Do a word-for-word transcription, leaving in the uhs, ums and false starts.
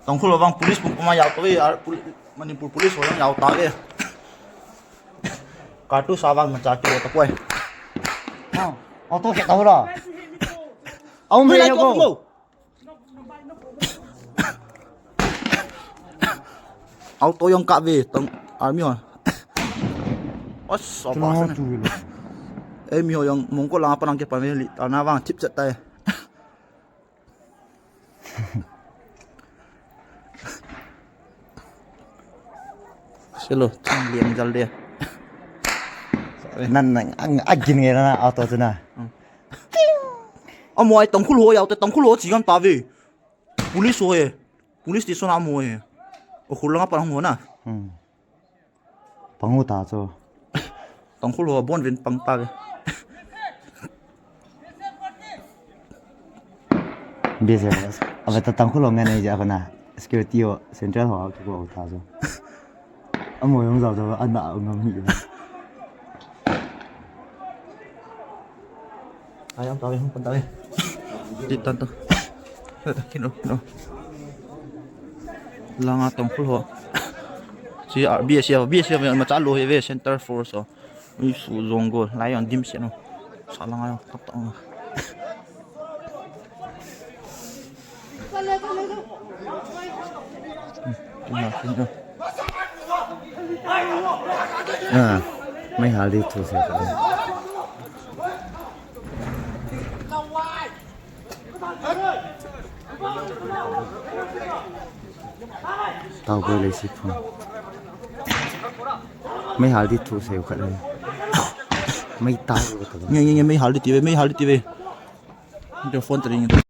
Tangkhul vang police pum puma yau tawi, ar pul-, Manipur police ho yang yau tawi. Katu sabang macha ki ta koi. Ha, auto ke tau ra. Au me ko. Auto yang ka ve tang army ho. Os, apa sana. Eh, mi ho yang mongko langa panang ke pameli, ana vang tip chat tai. Selo, chang liang jal de. Nan, nan, ang, agin ngai na auto tu na. Amo ai Tangkhul ho yau te, Tangkhul ho chi gam ta ve. Police ho he. Police station amo he. O khul langa panang ho na. Hmm. Pangu ta chu. Tangkhul ho bon vin pang ta ve. B S F. Ava ta Tangkhul ho ngan nei ja kana. Security ho, central ho ki ko ta chu. Amo yong zau zau ana ngam hi. Ai, ang tawi, ang tawi. Di tan to. Kino, kino. Langa Tangkhul ho. Si, ah, B S F, B S F yang macha lo he ve, center force ho. Ui, su zong go. Lai yang dim se no. Sa langa yang tap tap. Ah, mei hal di thu se ka. Tau ko le si phun. Mei hal di thu se ka le. Mei tai ko ta. Nge, nge, nge, mei hal di ti ve, mei hal di ti ve. Phone ta ring.